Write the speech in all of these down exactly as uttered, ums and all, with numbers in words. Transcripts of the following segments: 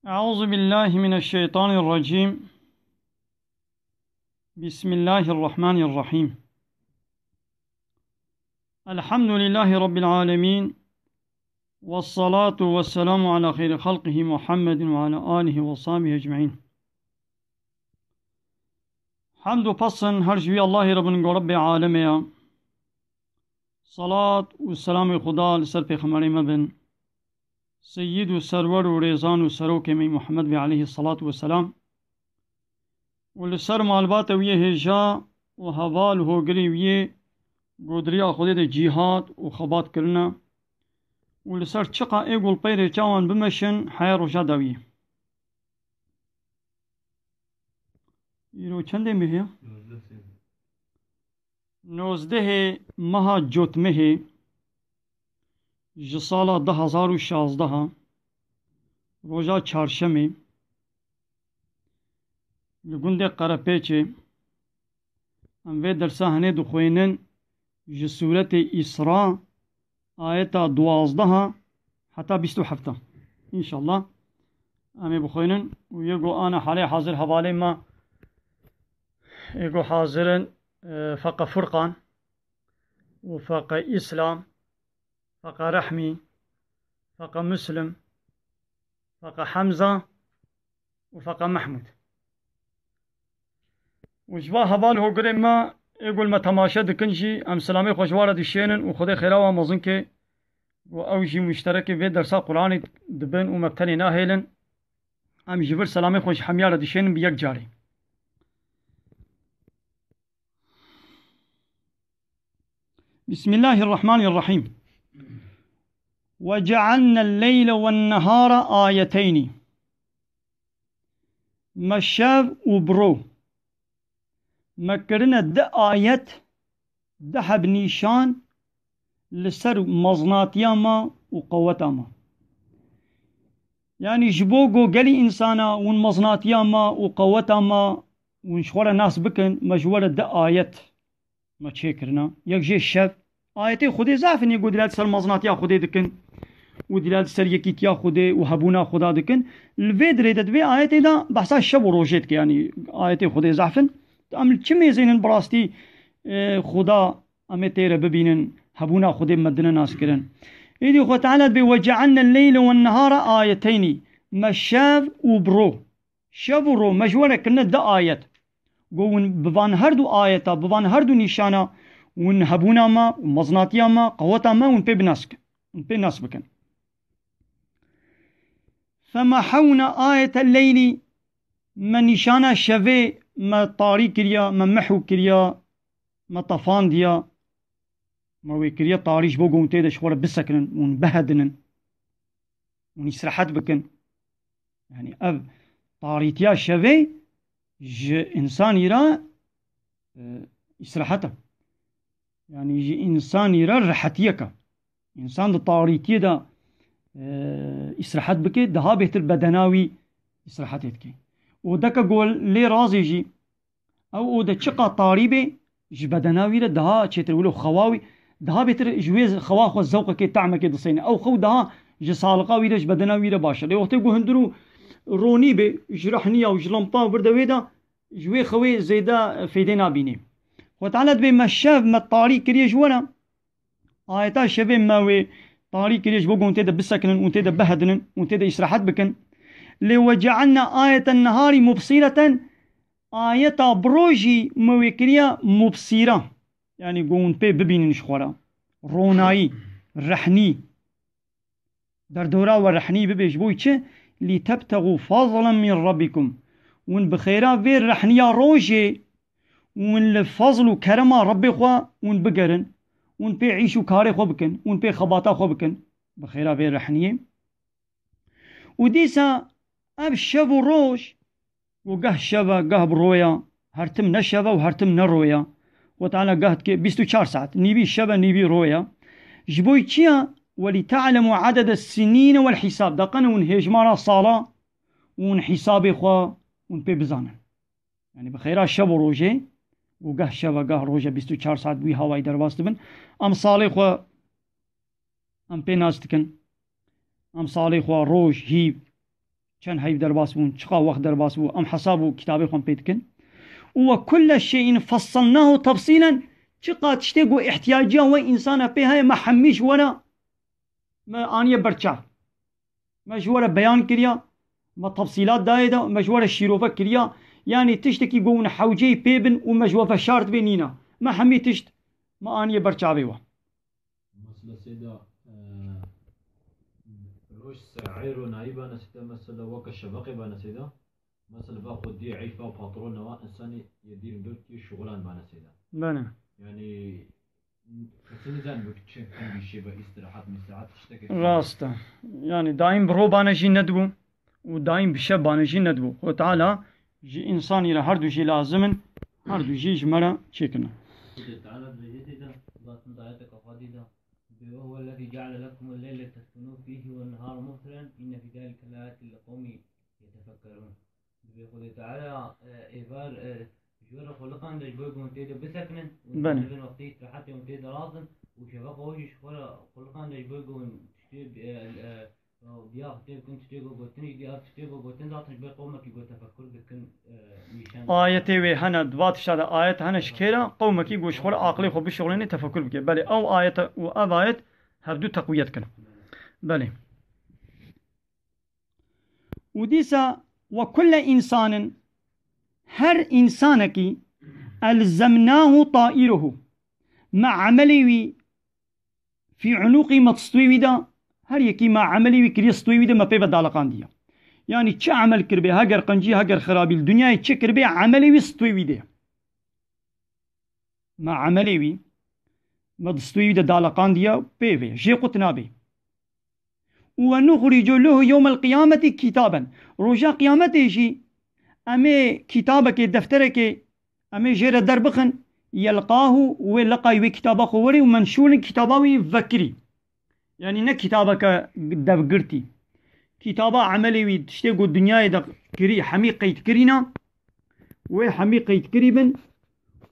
أعوذ بالله من الشيطان الرجيم. بسم الله الرحمن الرحيم. الحمد لله رب العالمين. والصلاة والسلام على خير خلقه محمد وعلى آله وصحبه أجمعين. Hemd û pesn her ji wî Allahê re bin, go Rebbê alemê ya. Salat û selamê Xuda li ser pêxemberê me bin. Seyyid û serwer û rêzan û serokê me Muhammed bê aleyhî salatu ve selam. Û li ser malbata wî yê hêja û heval û hogirê wî yê godiriya Xwedê de cîhad û xebat kirine. Û li ser çiqa ê gul peyrê çawan bimeşin heya roja dawiyê. Îro çendê mehê? Nozdehê meha Cotmehê ji sala du hezar û şazdeha, roja çarşemê, li gundê Qerepêçê, em vê dersa hinê dixwînin ji sûretê Îsra, ayeta duwazdeha heta bîst û hefta. Înşallah. Em ê bixwînin û yê go ana halê hazir hevalê me, ê go hazir in, e, Feqe Furqan û Feqe Îslam, Feqe Rehmî, Feqe Muslim, Feqe Hemza û Feqe Mehmûd. Û ji va heval hogirên me ê gul me temaşe dikin jî, em silamê xwe ji wa re dişênin û Xwedê xêra wan mezin ke, û ew jî muşterekê vê dersa Qur'anê dibin û me bi tenê nahêlin. Em ji vir selamê xwe ji hemiya re dişênin bi yek carî. بسم الله الرحمن الرحيم. وجعلنا الليل والنهار آيتين. Me şev û bi ro me kirine di ayet, di heb nîşan li ser meznatiya me û qeweta me. Yanî ji bo ku gelî însana hûn meznatiya me û qeweta me hûn ji xwe re nas bikin, me ji we re di ayet me çêkirina. Yek jê şev. Ayetê Xwedê zaf in, yê ku dilal ser meznatiya Xwedê dikin û dilal ser yekîtiya Xwedê û hebûna Xweda dikin. Li vê dirê de, di vê ayetê de behsa şev û rojê dike, yanî ayetê Xwedê zaf in. Em li çi mêzênin bi rastî, e, Xweda em ê tê re bibînin, hebûna Xwedê me dine naskirin. Êdî Xwe Teala dibê, "Ve cealne leyl ve nehara ayeteynî." Me şev û bi ro. Şev û ro me ji we re kirine di ayet. Go hûn bi van her du ayeta, bi van her du nîşana hûn hebûna me û meznatiya me, qeweta me hûn pê binas, hûn pê nas bikin. Femehewna ayete leylî, me nîşana şevê me tarî kiriya, me mehw kiriya, me tefandiya, me wê kiriya tarî ji bo ku hûn tê de ji xwe re bisekinin, hûn bihedinin, hûn îsrehet bikin. Yanî ev tarîtiya şevê ji însanî re, e, îsrehet e. Yanî ji însanî re rehetiyek e. Însan di tarîtiyê de, e, îsrehet bike, daha bêhtir bedena wî îsrehetê dike. Û deke ku lê razê jî, ew ode çiqa tarî bê, ji bedena wî re daha çêtir wilo xewa wî, daha bêtir ji wê xewa xwe zewqekê, tahmekê diseyne. Ew xew daha ji saliqa wî re, ji bedena wî re baş e. Lê wextê ku hundir û ronî bê, ji rehniya û ji lampa vir de wê de, ji wê xewê zêde fêdê nabînê. Xwe Teala dibê me şev, me tarî kiriye ji we re. Ayeta şevê me wê tarî kiriye ji bo ku hûn tê de bisekinin, hûn tê de bihedinin, hûn tê de îsrehet bikin. Lê ve cealna ayeten neharî mubsîreten, ayeta bi rojî me wê kiriya mubsîra. Yanî ku hûn pê bibînin ji xwe re. Ronayî, rehnî. Derdora we rehnî bibe ji bo çi? Lîtebtexû fazlen min Rabbikum. Hûn bi xêra vê rehniya rojê, hûn li fazl û kerema Rebbê xwe hûn bigerin, hûn pê îş û karê xwe bikin, hûn pê xebata xwe bikin. Bi xêra vê rehniyê. Û dîsa ev şev û roj, û geh şev e, geh bi ro ye, her tim ne şev e û her tim ne ro ye. Xwe Teala geh dike bîst û çar saet, nîvî şev e, nîvî ro ye. Ji bo çi ye? Welîte'lemû edede sinîne wel hîsab. Da qene hûn hêjmara sala û hûn hîsabê xwe hûn pê bizanin. Yanî bi xêra şev û rojê û geh şev e, geh roj e, bîst û çar saet bi wî hawayî derbas dibin. Em salê xwe em pê nas dikin. Em salê xwe roj, hîv, Çend heyv derbas bûn, çiqa wext derbas bû, em hesab û kitabê xwe pê dikin. Û "Ve kulle şeyin fesselnahu tefsîlen", çiqa tiştê ku îhtiyacîya we însana pê heye, me hemî ji we re, me aniye ber çav. Me ji we re beyan kiriya, me tefsîlat dayê de, me ji we re şîrove kiriya. Yanî tiştekî ku hûn hewceyî pê bin û me ji we veşartibê nîne. Me hemî tişt me aniye ber çavê we. Mesela seyda, e, roj ser'ê ronayî bane seyda, mesela weke şeveqê bane seyda. Mesela va xwediyê eyfa patrona wa, insanî yê dîr dûr yê şuxulan bane seyda. Bene. Yani, kesî nizan bu çi hemî şê ve îstirahat, mîstirahat tiştekê. Rast e. Yani daîm bi ro bane jî nedibû û daîm bi şev bane jî nedibû. Xwe Teala ji însanî re her du jî lazim in, her du jî ji me re çêkirine. Xwedê Teala dibêje tê de, Xwedê Teala dibêje tê de, "Ve huve ellezî ceale lekumul leyle teskunû fîhî wen nehara mubsira, inne fî zalike leayetin li qewmî yetefekkerûn." Dibê Xwedê Teala, e, êvar, e, ji we re xuliqan de ji bo ku hûn tê de bisekinin û Belê. Nivên wextê îstirahetê hûn tê de razin û şeveqa we jî ji xwe re xuliqan de ji bo ku hûn tiştê, e, e, biya xwe tê bikin, tiştê ku gotin jî, ev tiştê ku gotin zaten ji bo qewmekî ku tefekkur dikin, e, nîşan. Ayetê wê hene, di va tişta de ayet hene ji kê re, qewmekî ku ji xwe re aqilê xwe bişuxulêne tefekkur bike. Belê, ew ayet û ev ayet hevdu teqwiyet kin. Belê. Û dîsa "Ve kulle insanin", her însanekî, "elzemnahu ta'iruhu", me emelê wî "fî unûqî", me di stûyê wî de, her yekî me emelê wî kiriye stûyê wî de, me pê ve daliqandiye. Yanî çi emel kiribê, heger qencî, heger xirabî, li dinyayê çi kiribê, emelê wî stûyê wî de ye. Me emelê wî, me di stûyê wî de daliqandiye, pê ve jê qut nabê. "Û ve nuxricu lehu yewmel qiyameti kitaben." Roja qiyametê jî em ê kitabekê, defterekê, em ê jê re derbixin, "yelqahu", wê leqayî wê kitaba xwe werê û "menşûrin", kitaba wî vekirî. Yanî ne kitabeke devgirtî. Kitaba emelê wî, tiştê ku dinyayê de kirî, hemî qeydkirî ne. Wê hemî qeydkirî bin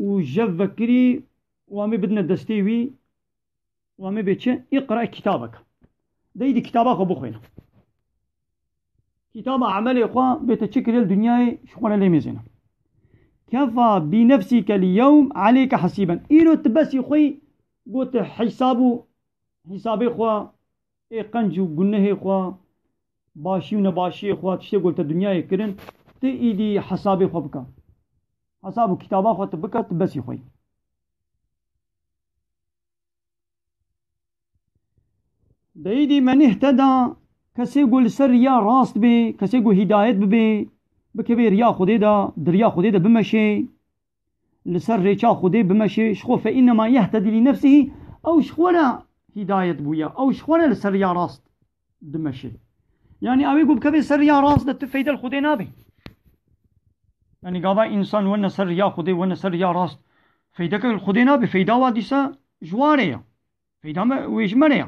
û jev vekirî û em ê bidine destê wî û em ê bê çi? "Îqra kitabek." De îdî kitaba xwe bixwîne. Kitaba emelê xwe bê te çi kiriye li dinyayê ji xwe re lê mêzêne. "Kefa bi nefsike l-yewm aleyke hesîben." Îro tu besî xwe yî, got hesab û hesabê xwe, ê qenc û gunehê xwe, başî û nebaşiyê xwe, tiştê ku li te dinyayê kirin, tu îdî hesabê xwe bike. Hesab û kitaba xwe tu bike, tu besî xwe yî. De îdî men ihteda, kesê ku li ser riya rast bê, kesê ku hîdayet bibê, bikevê riya Xwedê de, di riya Xwedê de bimeşê, li ser rêça Xwedê bimeşê, ji xwe fe innema yehtedî li nefsihî, ew ji xwe re hîdayet bûye, ew ji xwe re li ser riya rast dimeşê. Yanî ew ê ku bikevê ser riya rast de tu feyde li Xwedê nabê. Yanî gava însan wene ser riya Xwedê, wene ser riya rast, feydeke li Xwedê nabê, feyda wa dîsa ji warê ye. Feyda me, wê ji me re ye.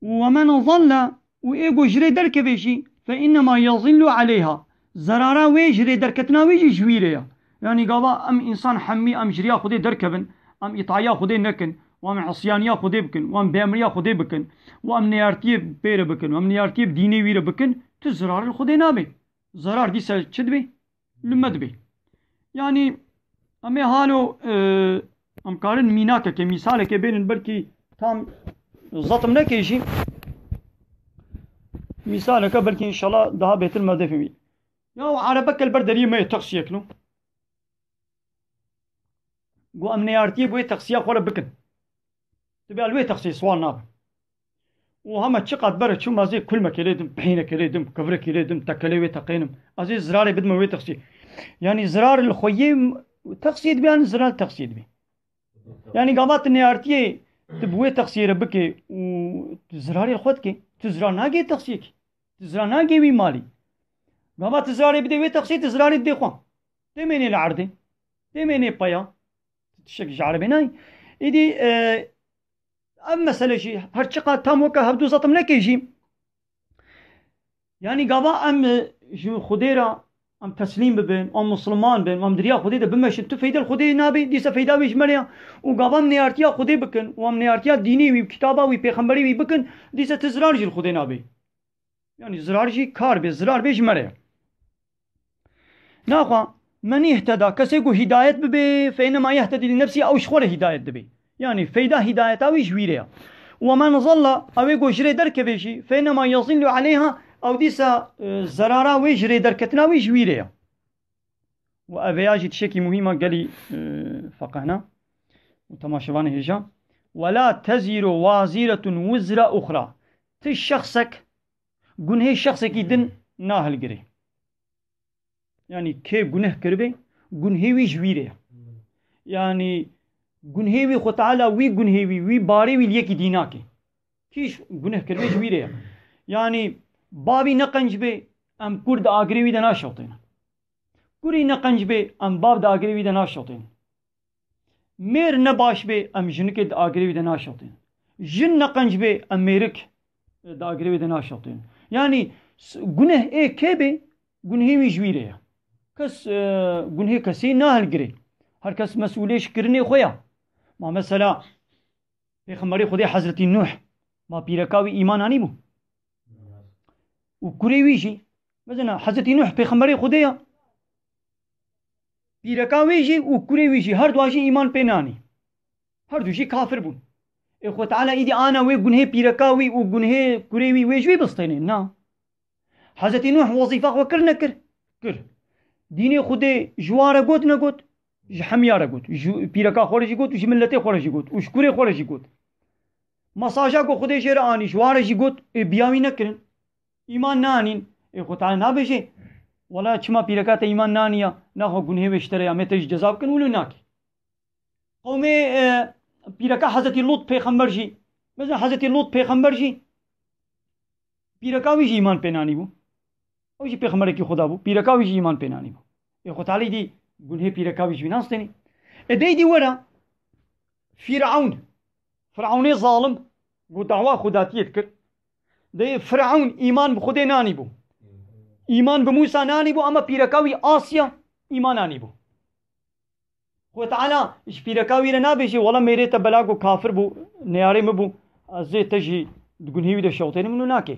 "Û ve men zalle", û ê ku ji rê derkeve jî, "fe innema yazillu aleyha", zerara wê ji rê derketina wê jî ji wî rê ye. Yanî gava em însan hemî em ji riya Xwedê derkevin, em îtaya Xwedê nekin, û em isiyaniya Xwedê bikin, û em bêemriya Xwedê bikin, û em neyartiyê pê re bikin, û em neyartiyê bi dînê wî re bikin, tu zirarê li Xwedê nabê. Zerar dîsa çi dibê? Li me dibê. Yanî em ê halo, e, em karin mînakekê, mîsalekê bênin, belkî tam zetim neke jî. Mîsaleke belkî înşallah daha bêtir me defê wî. Ya erebeke li ber deriyê me yê teksiyek lo. Got em neyartiyê bi wê teksiya xwe re bikin. Tu bê li wê teksiyê siwar nabe. Û hema çiqat bere çûm, ez ê kulmekê lê dim, pehînekê lê dim, kevrekî lê dim, tekelê wê teqênim. Ez ê zirarê bidime wê teksiyê. Yanî zirar li xwe yê teksiyê dibê, yanî zirar li teksiyê dibê. Yanî gava tu neyartiyê tu bi wê teksiyê re bikê û tu zirarê li xwe dikê. Tu zirar nagê teksiyekî. Tu zirar nagê wî malî. Gava tu zirarê bidê wê teksiyê, tu zirarê didê xwe. Tê mênê li erdê. Tê mênê peya. Tiştek ji erebê nayê. Êdî, e, ev mesele jî her çiqas tam weke hevdu zetim neke jî. Yanî gava em, e, ji Xwedê re em teslîm bibin, em misliman bin, em di riya Xwedê de bimeşin, tu feyde li Xwedê nabê, dîsa feyda wê ji me re ye. Û gava em neyartiya Xwedê bikin, û em neyartiya dînê wî, kitaba wî, pêxemberê wî bikin, dîsa tu zirar jî li Xwedê nabê. Yanî zirar jî kar bê, zirar bê ji me re ye. Naxwe, men ihteda, kesê ku hidayet bibe, fe innema yehtedî li nefsî, ew ji xwe re hidayet dibe. Yanî feyda hidayeta wî ji wî re ye. Ve men zalla, ew ê ku ji rê derkeve jî, fe innema yazillu aleyha, ew dîsa, e, zerara wê ji rê derketina wî ji wî re ye. Û ev ya jî tiştekî muhîm e gelî, e, feqehna û temaşevanê hêja. Ve la tezîru wazîretun wizra uxra. Ti şexsek gunhê şexsekî din nahilgirê. Yanî kê guneh kiribe, gunhê wî ji wî re ye. Yanî gunhê wî Xwe Teala wî gunhê wî, wî barê wî li yekî dî nake. Kî guneh kiribe ji wî re ye. Yanî bavî ne qenc be, em kur di agirê wî de naşewtêne. Kurî ne qenc bê, em bav di agirê wî de naşewtên. Mêr ne baş bê, em jinikê di agirê wî de naşewtên. Jin ne qenc bê, em mêrik di agirê wî de naşewtên. Yanî s-, guneh ê kê bê, gunhê wî ji wî re ye. Kes, e, gunhê kesî nahilgirê. Her kes mesûlê ji kirinê xwe ya. Ma mesela, Pêxemberê Xwedê Hezretî Nuh, ma pîreka wî îman anîbû? Û kurê wî jî, mesela Hezretî Nuh pêxemberê Xwedê ya. Pîreka wê jî û kurê wî jî, her dua jî îman pê nanî. Her du jî kafir bûn. Ê Xwe Teala îdî ana wê gunhê pîreka wî û gunhê kurê wî wê ji wî bistênê? Na. Hezretî Nuh wezîfa xwe kir nekir? Kir. Dînê Xwedê ji wan re got negot? Ji hemiya re got. Ji pîreka xwe re jî got û ji miletê xwe re jî got û ji kurê xwe re jî got. Mesaja ku Xwedê jê re anî ji wan re jî got, ê biya wî nekirin. Îman nanîn. Ê Xwe Teala nabêje, wela çima pîreka te îman naniya, naxwe gunhê wê ji te re ya, me te jî ceza bikin, wilo nake. Qewmê, e, pîreka Hezretî Lût pêxember jî, mesela Hezretî Lût pêxember jî, pîreka wî jî îman pê nanîbû. Ew jî pêxemberekî Xweda bû, pîreka wî jî îman pê nanîbû. Ê Xwe Teala îdî gunhê pîreka wî ji wî nastênî. Ê dey dî were, Fîrewn. Firewnê zalim, ku dawa xwedatiyê dikir. Dey Firewn îman bi Xwedê nanîbû. Îman bi Mûsa nanîbû, ama pîreka wî Asya îman anîbû. Xwe Teala ji pîreka wî re nabêje, wela mêrê te bela ku kafir bû, neyarê min bû, ez ê te jî di gunhê wî de şewtênim, min nake.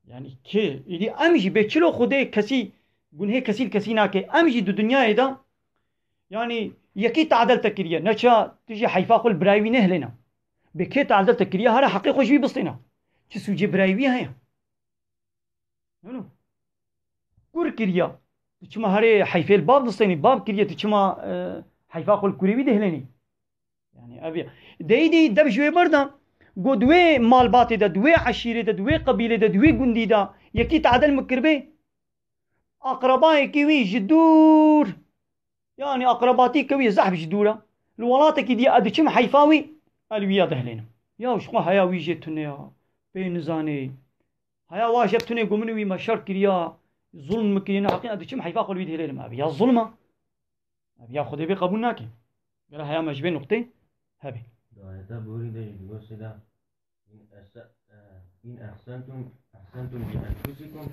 Yanî kê? Îdî em jî bê çilo Xwedê kesî, gunhê kesî li kesî nake. Em jî di dinyayê de, yanî yekî tadel te kiriye, neça tu jî heyfa xwe li birayê wî nehilêne. Bê kê tadel te kiriye, here heqê xwe ji wî bistêne. Çi sûcê birayê wî heye? Nû, nû. Kur kiriya. Tu çima herê heyfê li bav distênî? Bav kiriye, tu çima, e, heyfa xwe li kurê wî dihilênî? Yani ev ya. Dey dey dev ji wê berda. Go di wê malbatê de, di wê eşîrê de, di wê qebîlê de, di wê gundî de yekî tadel min kiribê. Aqrebayekî wî ji dûr. Yani aqrebatî ke wî zehf ji dûr e. Li welatekî diye ez diçim heyfa wî, ez li wî ya dihilênim. Ya ji xwe heya wî jê tune ya. Pê nizanê. Heya wa jê tune ku min wî me şer kiriya, zulm min kiriye, neheqî, ez diçim heyfa xwe li wî dihilênim. Ev ya zulm e. Ev ya Xwedê vê qebûl nake. Gere heya me ji vê nuqtê hebe. Di ayeta borî de jî digot sida, "In esa-, e, in ehsentum, ehsentum li enfusikum."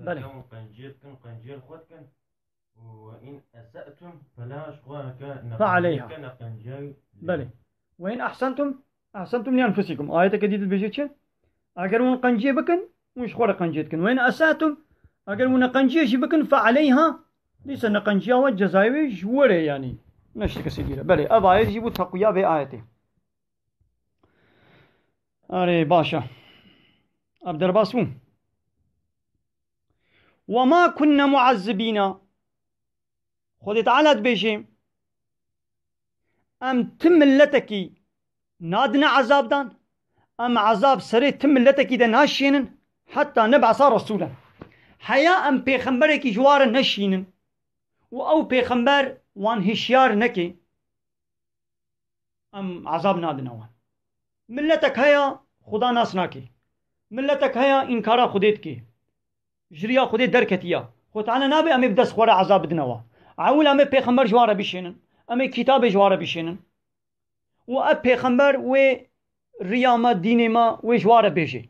Belê. Hûn qenciyê dikin, qenciyê li xwe dikin. Û in ese'tum, fela ji xwe ke Fe aleyha. Neqenciyê ke neqenciyê. Belê. Ve in ehsentum, ehsentum li enfusikum. Ayeteke dî dibêje çi? Eger hûn qenciyê bikin, hûn ji xwe re qenciyê dikin. Ve in ese'tum, eger hûn neqenciyê jî bikin, fe aleyha, dîsa neqenciya we cezayê wê ji we re, yanî ne ji kesê dî re. Belê, ev ayet jî bû teqwiya vê ayetê. Erê, baş e. Ev derbas bû. "Ve ma kunne muezzibîna." Xwedê Teala dibêje, em ti miletekî nadine ezabdan, em ezab serê ti miletekî de naşênin, heta neb'esa resûlen. Heya em pêxemberekî ji wan re neşînin û ew pêxember wan hişyar neke, em ezab nadine wan. Miletek heye Xuda nas nake. Miletek heye înkara Xwedê dike. Ji riya Xwedê derketiye. Xwe Teala nabe em ê bi dest xwe re ezab bidine wan. Ewil em ê pêxember ji wan re bişênin. Em ê kitabê ji wan re bişênin. Û ev pêxember wê riya me, dînê me, wê ji wan re bêje.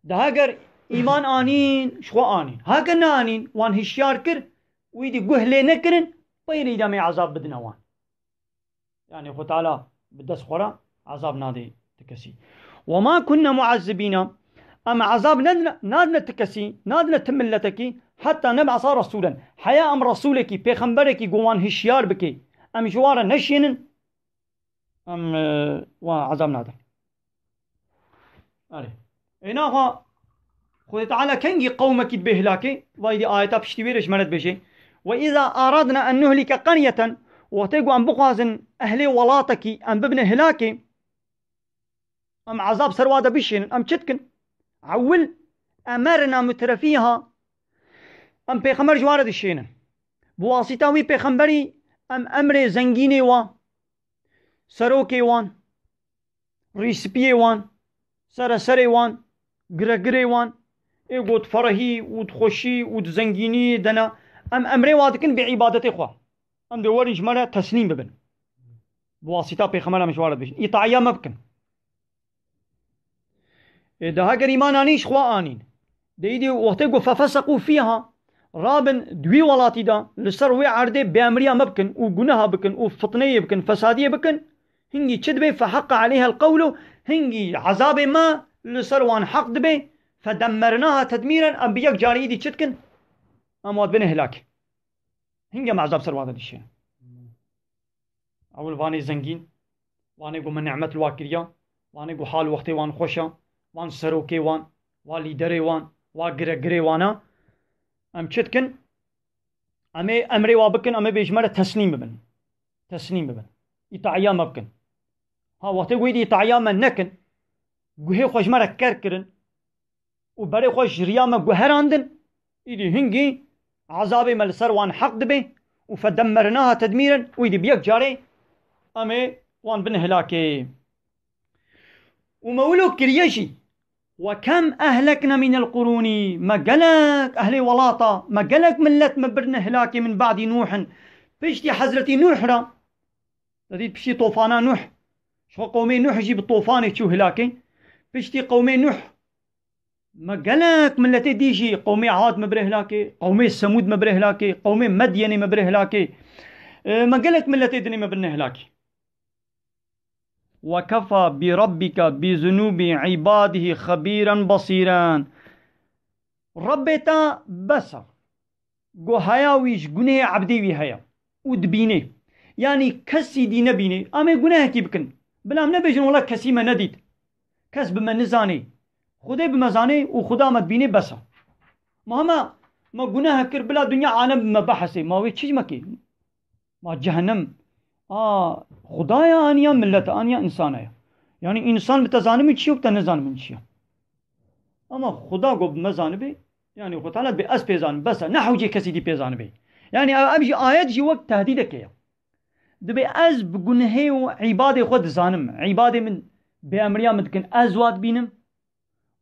De heger îman anîn, ji xwe anîn. Heger neanîn, wan hişyar kir, wî dî guh lê nekirin, peyre îdî em ê ezab bidine wan. Yani Xwe Teala bi dest xwe re ezab nade ti kesî. "Ve ma kunne muezzibîna." Em ezab nedine, nadine ti kesî, nadine ti miletekî, heta neb'esa resûlen. Heya em resûlekî, pêxemberekî ku wan hişyar bike, em ji wan re neşiyênin, em, e, wan ezab nadin. Erê. Êna xwe Xwedê Teala kengî qewmekî dibê hilakê, vay dî ayeta piştî wê re ji me re dibêje. Ve îza aradna en nuhlike qaryeten, wextê ku em bixwazin ehlê welatekî em bibine hilakê, em ezab ser wa de bişênin, em çi dikin? Ewil emerna mutrefîha, em pêxember ji wa re dişênin. Bi wasîta wî pêxemberî em emrê zengînê wan, serokê wan, rîspiyê wan, sereserê wan, giregirê wan, ê got ferehî û di xweşî û di zengînî de ne, em emrê wa dikin bi îbadetê xwe. Em dê werin ji me re teslîm bibin. Bi wasîta pêxember em ji wa re dibêjin. Îtaiya me bikin. Ê, de heger îman anîn, ji xwe anîn. De îdî wextê ku fefeseqû fîha, rabin di wî welatî de, li ser wê erdê bêemriya me bikin û guneha bikin û fitneyê bikin, fesadiyê bikin, hingî çi dibe? Feheqqa aleyhel qewlu, hingî ezabê me li ser wan heq dibe, fedemmernaha tedmîren, em bi yek carî îdî çi dikin? Em wan dibine hilak. Hingê em ezab ser wan de dişê. Ewil vanê zengîn, vanê ku min nimet li wa kiriya, vanê ku hal wextê wan xweş e, van serokê wan, wa lîderê wan, wa giregirê wan e. Em çi dikin? Em ê emrê wa bikin, em ê bê ji me re teslîm bibin. Teslîm bibin. Îtaiya me bikin. Ha, wextê ku êdî îtaiya me nekin, guhê xwe ji me re ker kirin, û berê xwe ji riya me guherandin, îdî hingî ezabê me li ser wan heq dibe û fedemmernaha tedmîren û îdî bi yek carê em ê wan bin hilakê. Û me wilo kiriye jî, we kem ehlekna mînel qurûnî, me gelek ehlê welata, me gelek millet me birine hilakê min ba'dî Nûhin, piştî Hezretî Nûh re, te dît piştî tofana Nûh, ji xwe qewmê Nûh jî bi tofanê çû hilakê, piştî qewmê Nûh, me gelek miletê dî jî qewmê Ad me bire hilakê, qewmê Semûd me bire hilakê, qewmê Medyenê me bire hilakê. E, me gelek miletê dinê me birine hilakê. Ve kefa bi rabbike bi zunûbi îbadihî xebîren basîren. Rabbê te bes e. Guhaya wî ji gunehê ebdê wî heye û dibînê. Yanî kesî dî nebînê. Em ê gunehekî bikin. Bila em nebêjin, wela kesî me nedît. Kes bi me nizanê. Xwedê bi me zanê û Xuda me dibînê, bes e. Ma hema me guneh kir, bila dinya alem bi me behesê. Ma wê çi ji me kê? Ma cehennem, a, Xuda ya an ya millet, an ya însan e? Yanî însan bi te zanibin çi ye û bi te nizanin çi ye? Ama Xuda ku bi me zanibe, yanî Xwe Teala dibê ez pê zanim, bes e, ne hewcê kesî dî pê zanibe. Yanî ev, ev jî ayet jî wek tehdîdeke ye. Dibê ez bi gunehê û îbadê xwe dizanim. Îbadê min bêemriya min dikin, ez wa dibînim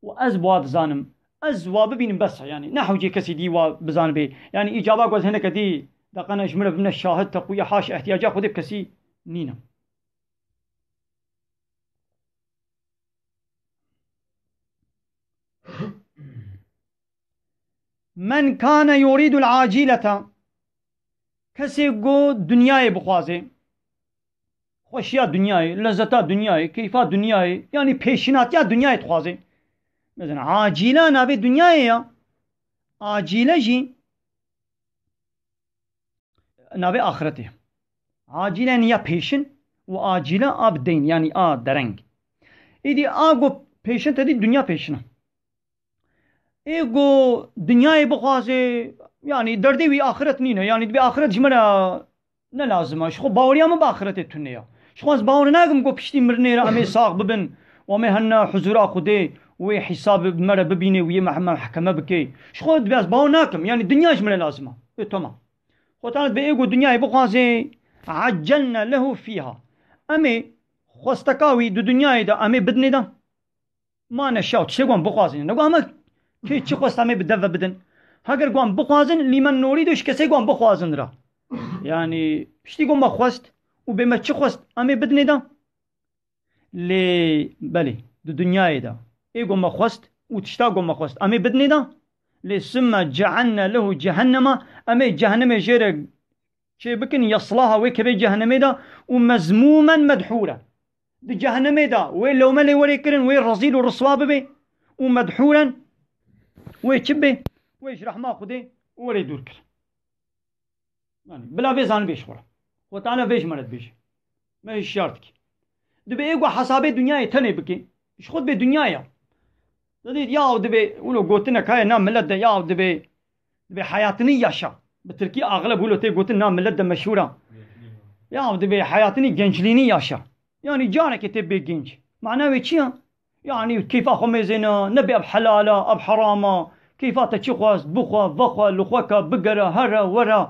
û ez bi wa dizanim. Ez wa bibînim, bes e, yanî ne hewcê kesî dî wa bizanibe. Yanî îcaba ku ez hineke dî deqene ji min re bibine şahid, teqwiye, haşa ihtiyaca Xwedê bi kesî nîne. Men kane yuridul acilete, kesê ku dinyayê bixwaze, xweşiya dinyayê, lezzeta dinyayê, keyfa dinyayê, yanî pêşînatiya dinyayê dixwaze. Mesela acîle navê dinyayê ya, acîle jî navê axiretê. Acîle yani ya pêşin û acîle a bi deyn, yanî a dereng. Îdî a ku pêşin te dî dinya pêşin e. Ê ku dinyayê bixwaze, yanî derdê wî axiret nîne. Yanî dibê axiret ji me re ne lazim e. Ji xwe baweriya min bi axiretê tune ye. Ji xwe ez bawer nakim ku piştî mirinê re em ê sax bibin û em ê hene huzura Xwedê û wê hîsabê bi me re bibînê û yê me heme mehkeme bike. Ji xwe dibê ez bawer nakim. Yanî dinya ji min re lazim e. Ê, tamam. Xwe Teala dibê ê ku dinyayê bixwaze, eccelne lehu fîha. Em ê xwesteka wî di dinyayê de em ê bidinê de. Ma neşaw, tiştê ku em bixwazin. Ne ku hema kê çi xwest em ê bi dev ve bidin. Heger ku em bixwazin, lîmen norî de ji kesê ku em bixwazin ra. Yanî, piştî ku me xwest û bê me çi xwest, em ê bidinê de. Lê, belê, di dinyayê de. Ê ku me xwest û tişta ku me xwest, em ê bidinê de. Lê sümme ceenne lehu cehennema, em ê cehennemê jê re çê bikin, yeslaha wê kevê cehennemê de û mezmûmen medhûre. Di cehennemê de wê lewme lê werê kirin, wê rezîl û riswa bibe û medhûren, wê çi bê? Wê ji rehma Xwedê û were dûr kir. Yani, bila vê zanibê ji xwe re. Xwe Teala vê ji me re dibêje. Me hişyar dike. Dibê ê ku hesabê dinyayê tenê bike. Ji xwe dibê dinya ya. Dibê ya dibê, wilo gotinek heye na millet de, ya dibê, dibê hayatını yaşa. Bi tirkî axleb wilo tê gotin na millet de meşhûr a. Ya dibê hayatını gençliğini yaşa. Yani carekê tê bê genç. Mana wê çi ya? Yani keyfa xwe mêzêne, nebê ev helal a, ev heram a. Keyfa te çi xwest, bixwe, vexwe, li xwe ke, bigere, here, were.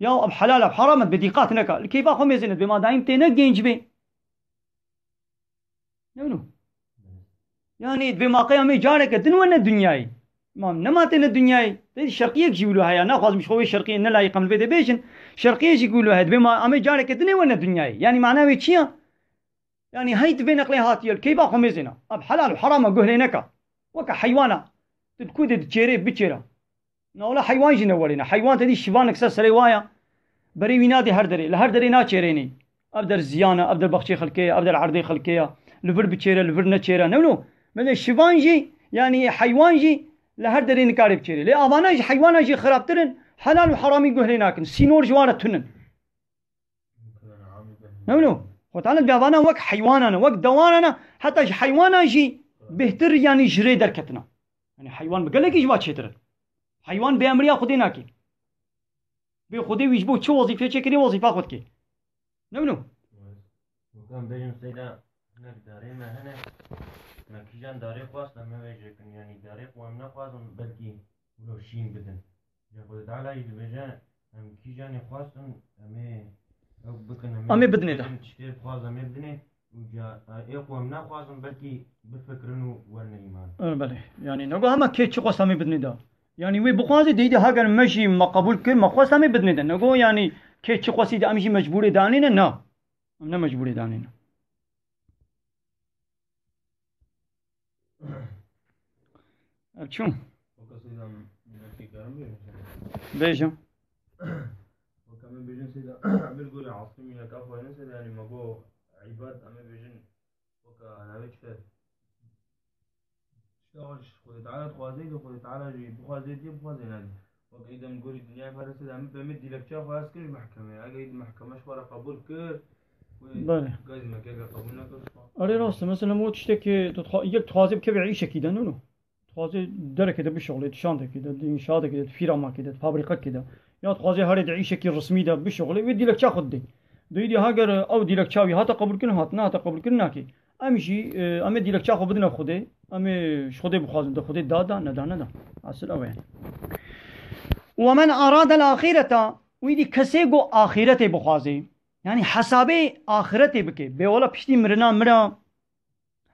Ya ev helal, ev heram e, bi dîqat neke. Li keyfa xwe mêzêne, dibê ma daîm tê ne genc bê. Ne wilo? Yani dibê ma qey em ê careke din wene dinyayê. Ma nema têne dinyayê. Tê şerqiyek jî wilo heye. Naxwazim ji xwe wê şerqiyê ne layîq em li vê de bêjin. Şerqiyê jî wilo heye. Dibê ma em ê careke din ê wene dinyayê. Yani mana wê çi ya? Yani hey tu vê neqlê hatiye, li keyfa xwe mêzêne. Ev helal û heram e, guh lê neke. Weke heywana. Tu di ku de diçêrê, biçêre. Na wela heywan jî ne werê ne. Heywan te dî şivanek ser serê wa ya. Berê wî nadê her derê. Li her derê naçêrênê. Ev der ziyan e, ev der baxçê xelkê ye, ev der erdê xelkê ye. Li vir biçêre, li vir neçêre. Ne wilo? Belê şivan jî, yani heywan jî li her derê nikare biçêrê. Lê avana ji heywana jî xirabtir in. Helal û heramî guh lê nakin. Sînor ji wan re tun in. Ne wilo? Xwe Teala dibê avana wek heywanan e, wek dewanan e, heta ji heywanan jî bêhtir, yani ji rê derketina. Yani heywan bi gelekî ji va çêtir e. Heywan bêemriya Xwedê nake. Bê Xwedê wî ji bo çi wezîfê çêkirî, wezîfa xwe dike. Ne wilo? Wek em bêjin seyda, hinek darê me hene, me kîjan darê xwest, em ê wê jêkin, yani darê xwe em nexwazin, belkî wilo şîn bidin. Ya Xwedê Teala jî dibêje, em kîjanê xwestin, em ê ew bikin, em ê Em ê bidinê de. Tiştê dixwaz, em ê bidinê. Û ca, ê xwe em nexwazin, belkî bifikirin û werine îman. E, belê. Yani, nego hema kê çi xwest em ê bidinê de. Yani, wê bixwaze, deyî de hager me jî me qebûl kir, me xwest em ê bidinê de. Nego, yani, kê çi xwestî de em jî mecbûrê danê ne, na. Em ne mecbûrê danê ne. Ev çûn. Weke seyda, em, em pêkarin bêjin. Bêjin. Weke em ê bêjin seyda, em ê li gorî esrî mîneka xwe ne seyda, yanî me got îbad, em ê bêjin weke navê çi? Tişta xwe ji Xwedê Teala dixwazê, de Xwedê Teala jî bixwazê diye, bixwazê nadî. Weke îdem gorî dinyayê pare seyda, em ê dilekça xwe hez kir ji mehkemeyê. Eger îd mehkeme ji xwe re qebûl kir, wê Belê. gazî me keke qebûl nekir ji xwe. Erê rast e. Mesela, o tiştekî tu dixwa-, yek dixwazê bikeve îşekî de, nûno. Dixwazê derekê de bişuxulê, di şandekê de, di înşaateke de, di fîramakê de, di fabrîqekê de. Ya dixwazê herê di îşekî resmî de bişuxulê, wê dilekça xwe didê. Dêdî hager ew dilekça wî hate qebûlkirin, hat, nehate qebûlkirin, nakê. Em jî, e, em ê dilekça xwe bidine Xwedê, em ê ji Xwedê bixwazin, de Xwedê da, da, neda, neda. Esil ew e yani. Ve men arada el-axireta, wî dî kesê ku axîretê bixwazê, yani hesabê axîretê bike, bê wela piştî mirina mira,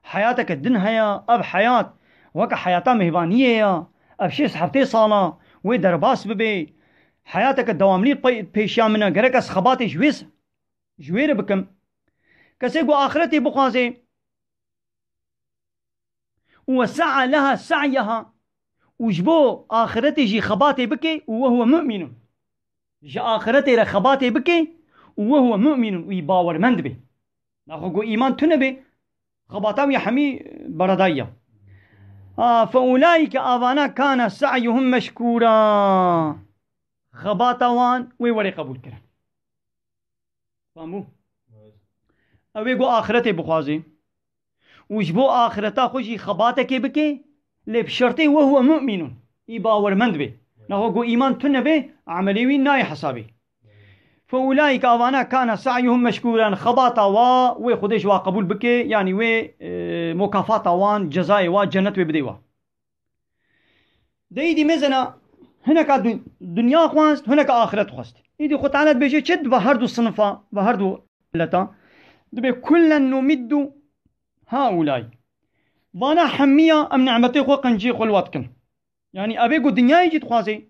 heyateke din heye, ev heyat weke heyata mêvaniyê ye, ev şêst heftê sala wê derbas bibe, heyateke dewamlî pê-, pêşiya min e, gerek ez xebatê ji wê s-, ji wê re bikim. Kesê ku axîretê bixwazê, û we se'a leha se'yeha, û ji bo axîretê jî xebatê bike, û we huwe mu'minun. Ji axîretê re xebatê bike, û we huwe mu'minun, û wî bawermend be. Naxwe ku îman tune be, xebata wî hemî beredayî ya. A, fe ulaîke, avana, kana se'yuhum meşkûra. Xebata wan wê werê qebûl kirin. Fam bû? Ew ê ku axîretê bixwazê û ji bo axîreta xwe jî xebatekê bike, lê bi şertê we huwe mu'minun, î bawermend be. Naxwe ku îman tune be, emelê wî nayê hesabê. Fe ulaîke, avana, kana sa'yuhum meşkûran, xebata wa wê Xwedê ji wa qebûl bike, yanî wê, e, mukafata wan, cezayê wa, cennet wê bidê wa. De îdî mêzena hineka dun-, dinya xwest, hineka axiret xwest. Îdî Xwe Teala dibêje çi? Dibe her du sinifa, ve her du milleta. Dibê kullen numiddu haulay. Vana hemiya em nimetê xwe, qenciyê xwe li wa dikin. Yanî evê ku dinyayê jî dixwazê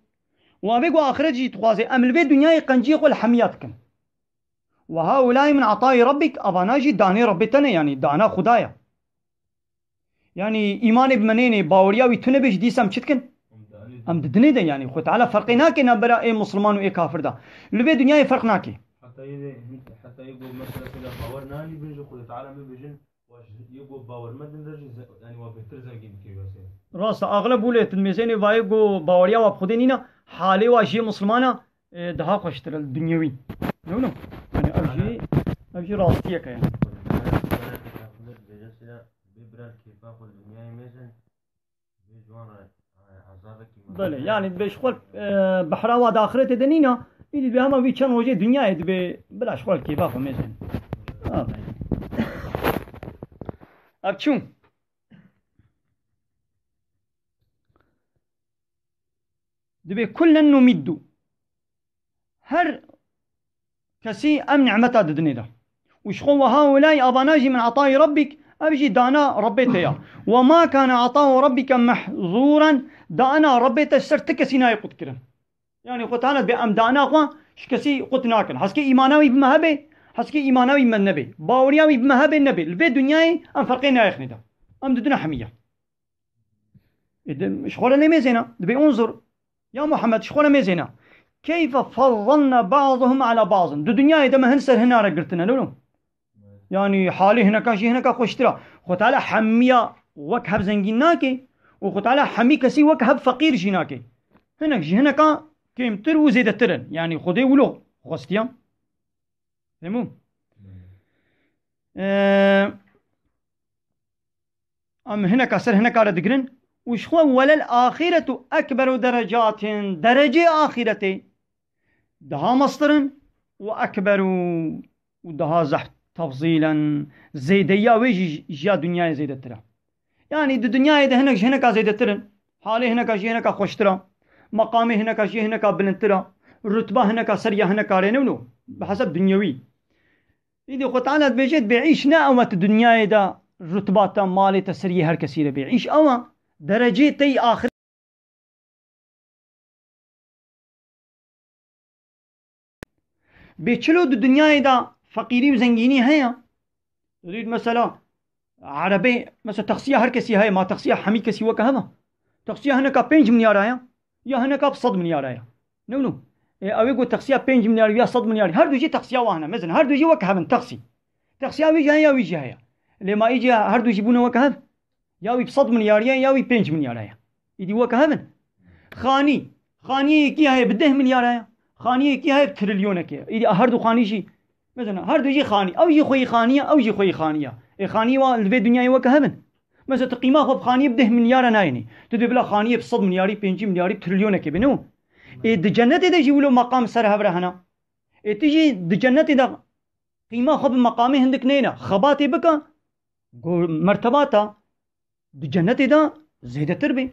û evê ku axiret jî dixwazê, em li vê dinyayê qenciyê xwe li hemiya dikin. Ve haulay min atayî rabbik, evana jî danê Rabbê te ne, yanî dana Xuda ye. Yanî îmanê bi me nênê, baweriya wî tune be, ji dîsa em çi dikin? Em di dinê de, yanî Xwe Teala ferqê nake navbera ê misilman û ê kafir de. Li vê dinyayê ferq nake. Heta yê de, heta yê ku mesela seyda bawer nanî bin ji Xwedê Teala me bêjin, Yê ku bawer medin re jî ze-, yanî wa bêhtir zengîn dikê wî hesê. Rast e, axleb wilo ye, tu dimêzênê vayê ku baweriya wa bi Xwedê nîne, halê wa jê misilmana, e, daha xweştir e li dinyewî. Ne wilo? Yanî ev jî, ev jî rastiyek e yanî. Bê bira li kêfa xwe li dinyayê mêzin. Belê, yanî dibe ji xwe, e, behra wa di axiretê de nîna, îdî dibe hema vî çend rojê dinyayê dibe, bila ji xwe li kêfa xwe mêzin. Ha. Ev çû. Dibe kullen numiddu. Her kesî em nimeta didinê de. Û ji xwe, "Ve haulâi, avana jî, min atayî rabbik, ev jî dana Rabbê te ya. Ve ma kâne atau rabbike mehzûren, dana Rabbê te ser ti kesî nayê qut kirin." Yanî Xwe Teala dibê em dana xwe ji kesî qut nakin. Heskê îmana wî bi me hebe, heskê îmana wî bi me nebe. Baweriya wî bi me hebe nebe. Li vê dinyayê em ferqê nayexinê de. Em didine hemiya. Ê, di, ji xwe re lê mêzêna. Dibê unzur. Ya Muhammed, ji xwe re mêzêna. Keyfe fazzalna ba'dahum ala ba'din. Di dinyayê de me hin ser hina re girtine, ne wilo? Yanî halê hineka jî hineka xweştir e. Xwe Teala hemiya wek hev zengîn nake û Xwe Teala hemî kesî wek hev feqîr jî nake. Hinek ji hineka kêmtir û zêdetir in. Yanî Xwedê wilo xwestiya. Fehmû? Ee, Em hineka ser hineka re digirin û ji xwe, "Welel axiretu ekberu derecatin." Derecê axîretê daha mestir in û ekberu û daha zehf tefzîlen, zêdeyiya wê jî ji ya dinyayê zêdetir e. Yanî di dinyayê de hinek ji hineka zêdetir in, halê hineka ji hineka xweştir e, meqamê hineka ji hineka bilindtir e, rutba hineka ser ya hineka rê ne wilo, bi hesab dinyewî. Îdî Xwe Teala dibêje, dibê îş ne ew e tu dinyayê de rutba te, malê te ser yê her kesî re bê. Îş ew e, derecê te yî axir. Bê çilo di dinyayê de feqîrî û zengînî heye. Dît mesela, erebê, mesela taksiya her kesî heye, ma taksiya hemî kesî weke hev e. Taksiya hineka pênc milyara ye. Ya hineka bi sed milyara ye. Ne wilo? E, ew ê got taksiya pênc milyar ya sed milyar. Her du jî taksiya wan hene. Mezin, her du jî wek hev in taksî. Taksiya wî jî heye, ya wî jî heye. Lê ma î jî her du jî bûne wek hev. Ya wî bi sed milyar ye, ya wî pênc milyara ye. Îdî wek hev in. Xanî. Xaniyê yekî heye bi deh milyara ye. Xaniyê yekî heye bi trilyonek e. Îdî her du xanî jî Mesela, her du jî xanî. Ew jî xweyî xanî ye, ew jî xweyî xanî ye. Ê xanî wa li vê dinyayê weke hev in. Mesela, tu qîma xwe bi xaniyê bi deh milyara nayênî. Tu dê bila xaniyê bi sed milyarî, pêncî milyarî, trilyonekê bî, ne? Ê di cennetê de jî wilo meqam ser hev re hene. Ê tu jî di cennetê de qîma xwe bi meqamê hindik neyne. Xebatê bike, go-, mertebata di cennetê de zêdetir bê.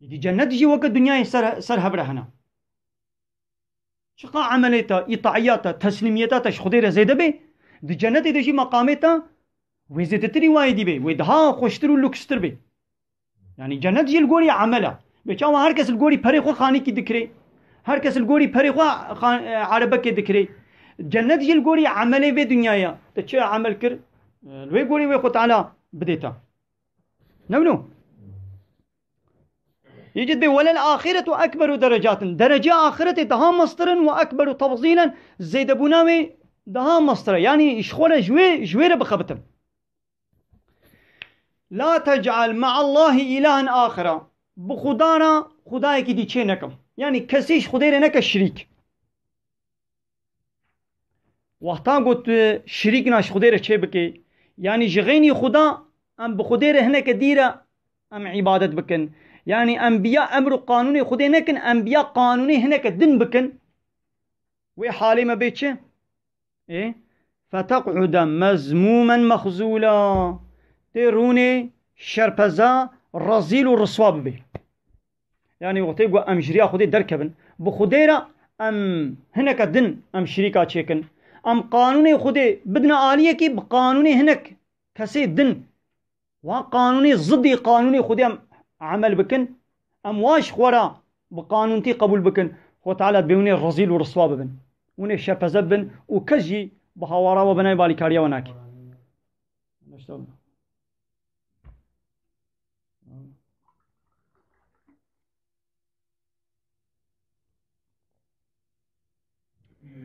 Êdî cennet jî weke dinyayê ser, ser hev re hene. Çiqa emelê te, îtaiyata, teslîmiyeta te ji Xwedê re zêde bê, di cennetê de jî meqamê te wê zêdetirî wayê dî bê, wê daha xweştir û lûkstir bê. Yanî cennet jî li gorî emel e. Bê çawa her kes li gorî perê xwe xanîkî dikirê, her kes li gorî perê xwe xan-, e, erebekê dikirê. Cennet jî li gorî emelê vê dinyayê. Te çi emel kir, e, li wê gorî wê Xwe Teala bidê te. Ne wilo? Yecid bê welel axiretu ekberu derecatin. Derecê axiretê daha meztir in û ekberu tefzîlen, zêdebûna wê daha meztir e. Yanî ji xwe re ji wê, ji wê re bixebitin. La tec'al me'allahi ilahen axira. Bi Xuda re xudayekî dî çê nekim. Yanî kesî ji Xwedê re neke şirîk. Wexta got tu şirîkna ji Xwedê re çê bikê, yanî ji xeynî Xuda em bi Xwedê re hineke dî re em îbadet bikin. Yanî em biya emr û qanûnê Xwedê nekin, em biya qanûnê hineke din bikin. Wê halê me bê çi? Ê? Feteq'ude mezmûmen mexzûla. Tê rûnê şerpeza, rezîl û riswa bibê. Yanî wextê ku em ji riya Xwedê derkevin, bi Xwedê re em hineke din em şirîka çêkin. Em qanûnê Xwedê bidine aliyekî, bi qanûnê hinek kesê din, wa qanûnê zidî qanûnê Xwedê em emel bikin, em wa ji xwe re bi qanûntî qebûl bikin, Xwe Teala dibê hûn ê rezîl û riswa bibin. Hûn ê şepeze bibin û kes jî bi hawara we bi navê balîkariya we nake.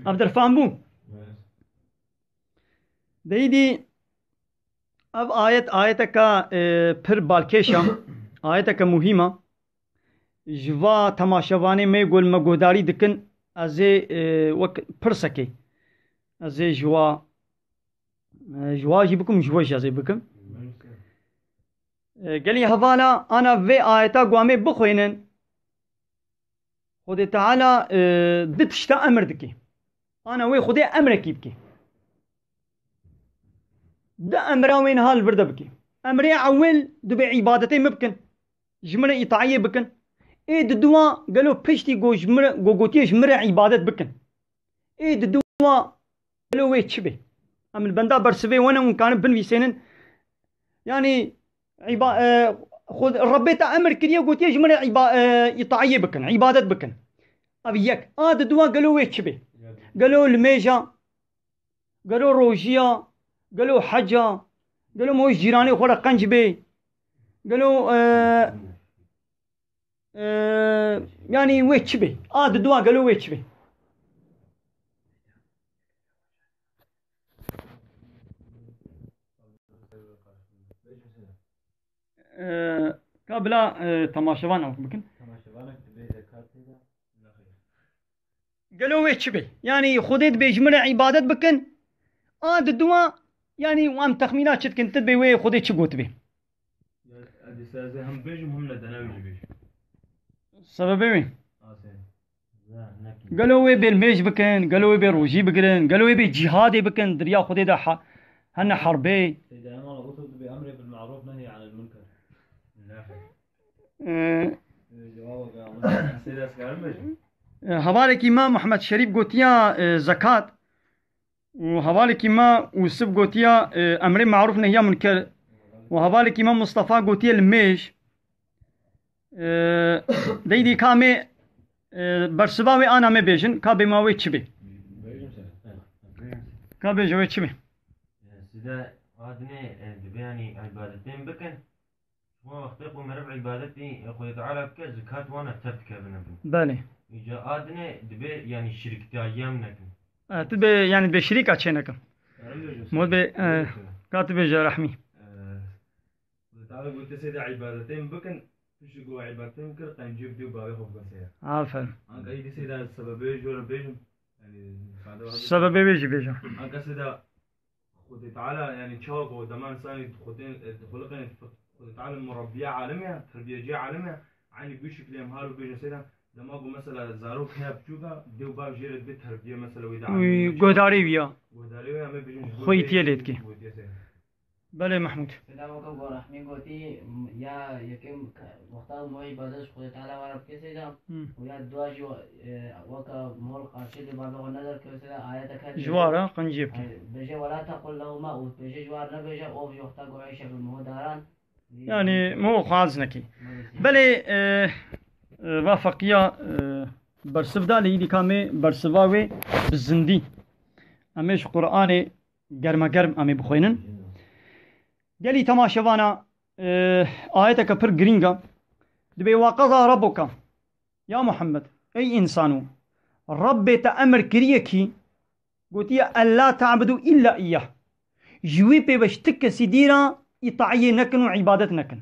Ev derfan bû. Deyî dî Ev ayet, ayeteke, e, pir balkêş e. Ayeteke muhîm e. Ji va temaşevanê me ku li me guhdarî dikin, ez ê, e, wek pirsekê, ez ê ji wa, e, ji wa jî bikim, ji we jî ez ê bikim. E, gelî hevala ana vê ayeta ku em ê bixwînin, Xwedê Teala, e, du tişta emir dike. Ana wê Xwedê emrekî bike. Du emra wê niha li vir de bike. Emrê ewil dibê îbadetê min bikin. Ji min re îtaiyê bikin. Ê diduwa gelo piştî ku ji min re, ku gotiye ji min re îbadet bikin. Ê diduwa gelo wê çi be? Em li benda bersivê we ne, hûn karin binivîsênin. Yanî, îba-, e, xwe Rebbê te emir kiriye, gotiye ji min re îba-, e, îtaiyê bikin, îbadet bikin. Ev yek. A diduwa gelo wê çi be? Gelo limêja, gelo rojiya, gelo heca, gelo mo ji cîranê xwe re qenc bê, gelo, e, e, yanî wê çi bê? A diduwa gelo wê çi bê? E, ka bila, e, temaşevan ew bikin. Gelo wê çi be? Yanî Xwedê dibê ji min re îbadet bikin. A diduwa, yanî em texmîna çi dikin? Tu dibê wê Xwedê çi gotibê? Ya, ez dîsa ez ê hem bêjim, hem ne dene wî jî bêjim. Sebebê wê? Asê. Gelo wê bê limêj bikin, gelo wê bê rojî bigirin, gelo wê bê cîhadê bikin, di riya Xwedê de ha-, hene herbê. Seyda Eman Otur dibê emrê bil maruf nehy anil munker. Ee, Seyda Eman, Seyda Eman, Seyda Eman, e, hevalekî me Muhammed Şerîf gotiya, e, zekat. Û hevalekî me Ûsif gotiya, e, emrê maruf nehya munker. Û hevalekî me Mustafa gotiye limêj. E, deydî ka me, e, bersiva wê ana me bêjin, ka bê ma wê çi bê? Ka bêje wê çi bê? Size adine, e, dibê, yanî, îbadetên bikin. Şima wextê ku meriv îbadetî Xwedê Teala bike, zikat wana tep dikevine bin. Belê. Îca adine dibê, yanî, şirîktiyayiya em nekin. E, tu bê, yanî, bê şirîka çê nekin. Mod bê, e, ka tu bêje rehmî. E, Xwedê Teala gote seyda îbadetê min bikin, piştî ku îbadetê min kir, qenciyê bi dê û bavê xwe bikin seyda. Aferin. Anka îdî seyda sebebê jor bêjim. Yanî, sade wahid. Sebebê wê jî bêje. Anka seyda Xwedê Teala, yanî, çawa ku dema însanî dixulin-, dixuliqin, Xwedê Teala murabbiya alim ya, terbiyeciya alim ya, eynî bi şiklê em halo bêjin seyda, dema ku mesela zarok heye biçûk a, dê û bav jê re dibê terbiye mesela wê de alim ya. Guhdarê wî ya. Guhdarê wî ya, em ê bêjin ji bo Xweyîtiyê lê dikê. Xweyîtiyê seyda. Belê Mehmûd. Seyda weke ku Rehmî gotî, m-, ya yekem ke-, wexta mor îbadet ji Xwedê Teala were bike seyda, Hmm. û ya dua jî, e, weke mor qarşê dê bavê xwe neder keve seyda, ayeteke Ji wa re qenciyê bike. Bêje, "Wela tequl lehuma uf", bêje ji wa re nebêje, "Of", ji wexta ku Eyşe bi mo daran. Yanî mo xwaz nekî. Belê, e, e, va feqiya, e, bersiv da, lê îdî ka me bersiva wê bi zindî. Em ê ji Qur'anê germa germ em ê bixwînin. Gelî temaşevana, e, ayeteke pir girîng e. Dibê, "Wa qeza rabbuka." Ya Muhammed, ey însanû, Rabbê te emir kiriye kî, gotiye, "Ella ta'budu illa iyyah." Ji wî pê ve ji ti kesî dî re îtaiyê nekin û îbadet nekin.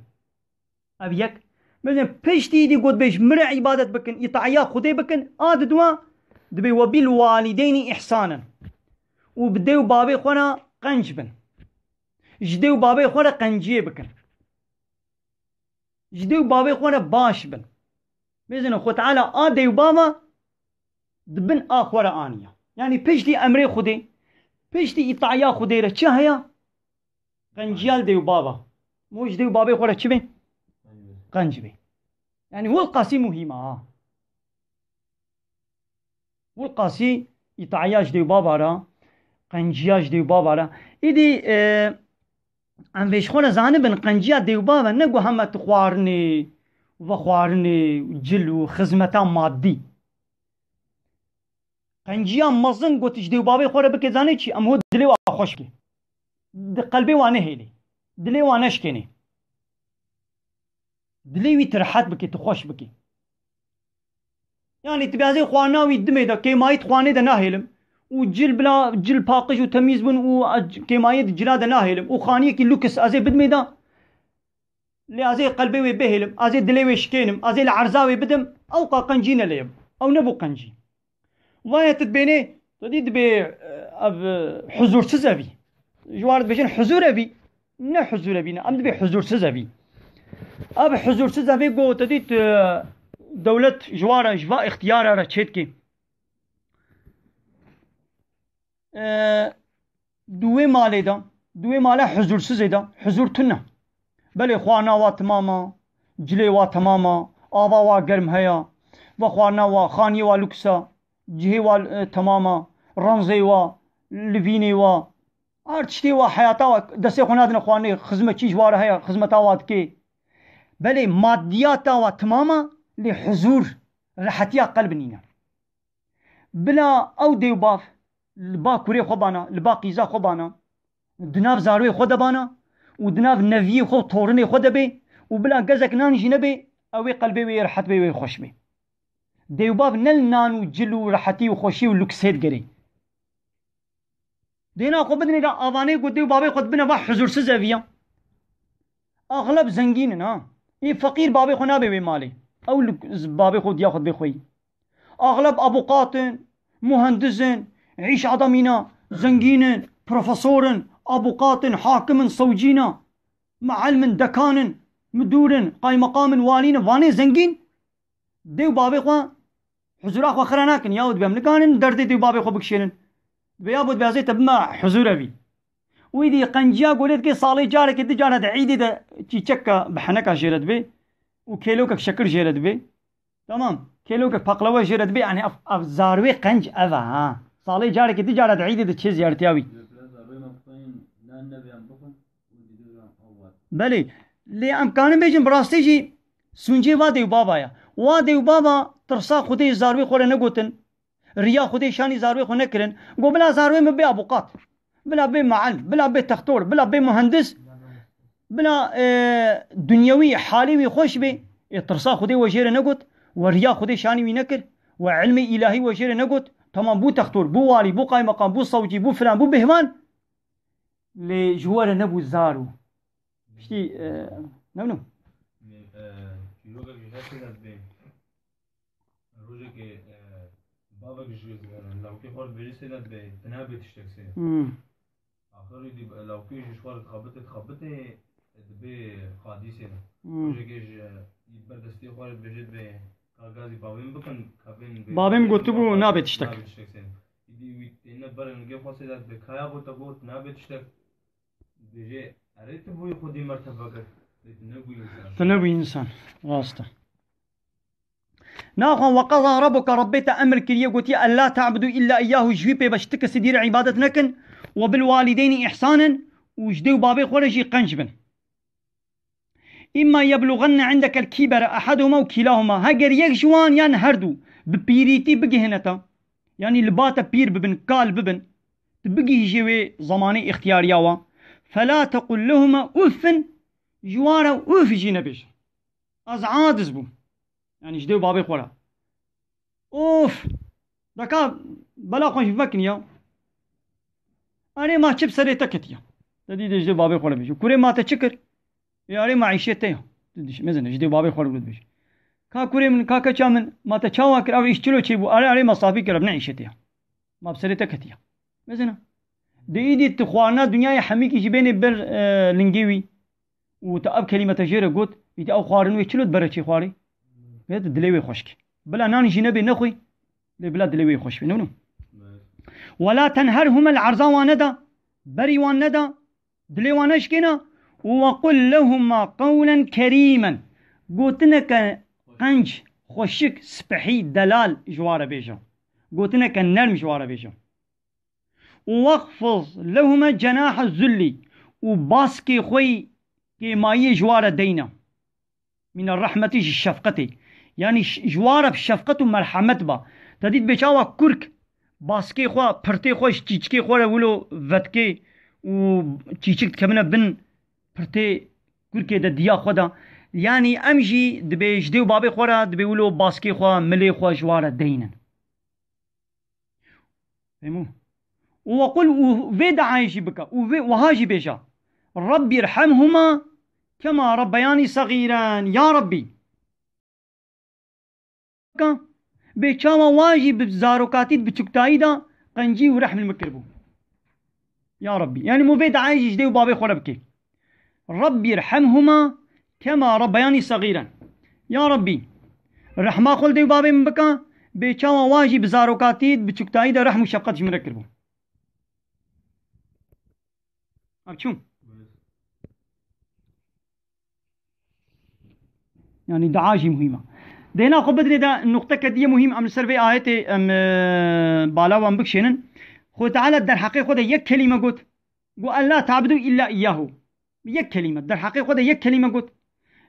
Ev yek. Bibêjin, piştî dî got, "Bê ji min re îbadet bikin, îtaiya Xwedê bikin." A diduwa, dibê, "Ve bil walideynî ihsanen." Û bi dê û bavê xwe re qenc bin. Ji dê û bavê xwe re qenciyê bikin. Ji dê û bavê xwe re baş bin. Bêjin, Xwe Teala a dê û bava di bin a xwe re aniye. Yanî piştî emrê Xwedê, piştî îtaiya Xwedê re çi heye? Qenciya li dê û bava. Mo ji dê û bavê xwe re çi bê? Qenc bê. Yanî wilqasî muhîm e ha. Wilqasî îtaiya ji dê û bava re, qenciya ji dê û bava re. Îdî, e, em vê ji xwe re zanibin, qenciya dê û bava ne ku heme tu xwarinê, vexwarinê, cil û xizmeta madî. Qenciya mezin ku tu ji dê û bavê xwe re bike, zanê çi? Em ho dilê wa xweş bike. Di qelbê wa nehêlê. Dilê wa neşkênê. Dilê wî tu rehet bike, tu xweş bike. Yanî tu bêzê xwarina wî dimê de, kêmayî di xwarinê de nahêlim. û cil bila, cil paqij û temîz bûn û ez kêmayê di cila de nahêlim û xaniyekî lûks ez ê bidimê de, lê ez ê qelbê wê bihêlim, ez ê dilê wê şikênim, ez ê li erza wê bidim, ewqa qencî ne lê ye. Ew nebû qencî. Vayê tu dibênê, tu dî dibê, e, ev, e, huzûrsiz evî. Ji wan re dibêjin huzûr evî, ne huzûr evî ne. Em dibê huzûrsiz evî. Ev huzûrsiz evê ku tu dî tu, e, dewlet ji wan re, ji va îxtiyara re çêdikê. E, di wê malê de, di wê mala huzûrsizê de, huzûr tune. Belê xwarina wa temam e, cilê wa temam e, ava wa germ heye, vexwarina wa, xaniyê wa lûks e, cihê wa, e, temam e, ranzê wa, livînê wa, her tiştê wa, heyata wa, destê xwe nadine xwarinê, xizmetçî ji wa re heye, xizmeta wa dike. Belê madiyata wa temam e, lê huzûr, rehetiya qelb nîne. Bila ew dê û bav li ba kurê xwe bana, li ba qîza xwe bana, di nav zarwê xwe de bana û di nav neviyê xwe û torinê xwe de bê û bila gezek nan jî nebê, ew ê qelbê wê yê rehet bê, wê xweş bê. Dê û bav ne li nan û cil û rehetî û xweşî û luksê digerê. Dêna xwe bidinê de avanê ku dê û babê xwe dibine va huzûrsiz eviya. Axleb zengîn in ha. Ê feqîr babê xwe nabe wê malê. Ew li z-, babê xwe diya xwe dibê xweyî. Axleb abuqat in, muhendis in, îş adamîna, zengîn in, profesor in, abuqat in, hakim in, sewcîna, meelm in, dekan in, midûr in, qaymeqam in, walî ne, vanê zengîn. Dê û babê xwe huzura xwe xira nakin. Ya dibê em nikarin derdê dê û babê xwe bikişênin. Dibê ya bo dibê ez ê te bime huzur evî. Wî dî qenciya golê dikê salê carekê di cara de îdê de çîçeka bi heneka jê re dibê û kêlokek şekir jê re dibê. Tamam. Kêlokek paqlewe jê re dibê. Yanî ev, ev zarwê qenc ev e ha. Salê carekê di cara de îdê de çê ziyaretiya wî. Belê. Lê em karin bêjin bi rastî jî sûncê va dê û bava ye. Wa dê û bava tirsa Xwedê zarwê xwe re negotin. Riya Xwedê şanî zarwê xwe nekirin. Got bila zarwê min bê abuqat. Bila bê meal. Bila bê textor. Bila bê muhendis. Bila, e, dinyewî halê wî xweş bê. Ê tirsa Xwedê we jê re negot. We riya Xwedê şanî wî nekir. We ilmê îlahî we jê re negot. Tamam bû textor, bû walî, bû qaymeqam, bû sewcî, bû filan, bû bihvan. Lê ji we re nebû zar û piştî, e, ne, ne. Çîrokek ji her tê de dibê. Rojekê, e, bavek ji, e, lawkê xwe re dibêje sê de dibê, tu nabê tiştek sê. Hmm. Axir dî lawkê ji xwe re dixebitê, dixebitê, dibê xadî sê de. Hmm. Rojekê ji, e, ber destê xwe re dibêje dibê, ka gazî bavê min bikin, ka bên bê. Bavê min gotibû, nabê tiştek. Nabê tiştek sê. Îdî wî têne ber nigê xwe sê de dibê, kaya bo te got, nabê tiştek. Dibêje, erê tu bûyî xwedî mertebekek, lê tu nebûyî însan. Tu nebûyî însan. Rast e. Naxwe, "Ve qada rabbuke", Rabbê te emir kiriye, gotiye, "Ella ta'budu illa iyyahu", ji wî pê beş ti kesî dî re îbadet nekin, "ve bil walideynî ihsanen", û ji dê û babê xwe re jî qenc bin. "Imma yebluganne indekel kibere ahaduhuma ew kilahuma", heger yek ji wan yan her du bi pîrîtî bigihine te, yanî li ba te pîr bibin, kal bibin, tu bigihîjê wê zemanê îxtiyariya wan, "fela tequl lehuma uffin", ji wan re uf jî nebêje. Ez aciz bûm. Yanî ji dê û babê xwe re. Of! Deka bela xwe ji vekin ya. Erê ma çi bi serê te ketiya? Te dî dê ji dê babê xwe re bêje. Kurê ma te çi kir? Ê erê ma îşê te ya. Tu diş-, mezin, ji dê babê xwe re dibêje. Ka kurê min, ka keça min, ma te çawa kir? Ev îş çilo çêbû? Erê, erê ma safî kir, ev ne îşê te ya. Ma bi serê te ketiya. Mezin e. Dê îdî tu xwarina dinyayê hemîkî jî bênê ber, e, lingê wî. Û te ev kelîme te jê re got, îdî ew xwarin wê çilo dibere çê xwarê? Vê tu dilê wê xweş kî. Bila nanî jî nebê nexwî, lê bila dilê wê xweş bê. Ne wilo? Wela tenherhuma, li erza wan neda, berî wan neda, dilê wan neşikêna. Û ve qul lehuma qewlen kerîmen. Gotineke qenc, xweşik, spehî, delal ji wan re bêje. Gotineke nerm ji wan re bêje. Û wexfiz lehuma cenaha zullî, û baskê xwe yî kêmayiyê ji wan re deyne. Mîne rehmetî ji şefqetê. Yanî ş-, ji wan re bi şefqet û merhemet ba. Te dît bê çawa kurk baskê xwe, pirtê xwe ji çîçikê xwe re wilo vedikê û çîçik dikevine bin pirtê kurkê de diya xwe de. Yanî em jî dibê ji dê û babê xwe re dibê wilo baskê xwe, milê xwe ji wan re deynin. Fehmû? Û wequl, û vê deayê jî bike, û vê wiha jî bêje: Rabbî rhemhuma kema rabbeyanî segîren. Ya Rabbî, bê çawa wan jî bi zarokatî, di biçûktayî de qencî û rehm li min kiribû. Ya Rabbî. Yanî, mû vê deayê jî ji dê û bavê xwe re bike. Rabbî rhemhuma kema rabbeyanî segîren. Ya Rabbî, rehma xwe li dê û bavê min bike, bê çawa wan jî bi zarokatî, di biçûktayî de rehm û şefqet ji min re kiribû. Ev çû? Yanî dua jî muhîm e. Dêna xwe bidrê de nuqteke diye muhîm, em li ser vê ayetê em, e, bala wan bikişênin. Xwe Teala derheqê xwe de yek kelîme got. Got, "Ella ta'budu illa iyyahu." Yek kelîme. Derheqê xwe de yek kelîme got.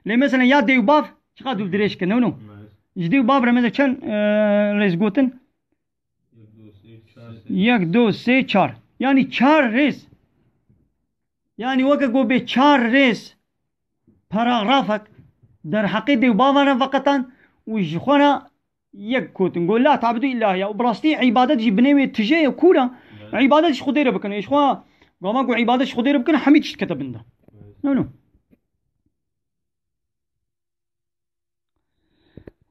Lê mesela ya dê û bav çiqas dûv dirêj kirine, ne? Ji dê û bav re mesela çend, e, rêz gotin? Yek, du, sê, çar. Yanî çar rêz. Yanî weke ku bê çar rêz paragrafek derheqê dê û bavan re veqetan û ji xwe re yek gotin. Got, "La ta'budu illa hiya." Û bi rastî îbadet jî binê wê tije ye, kûr e. Evet. Îbadet ji Xwedê re bikin. Ê ji xwe, gava ku îbadet ji Xwedê re bikin, hemî tişt dikete bin de. Evet. No, no.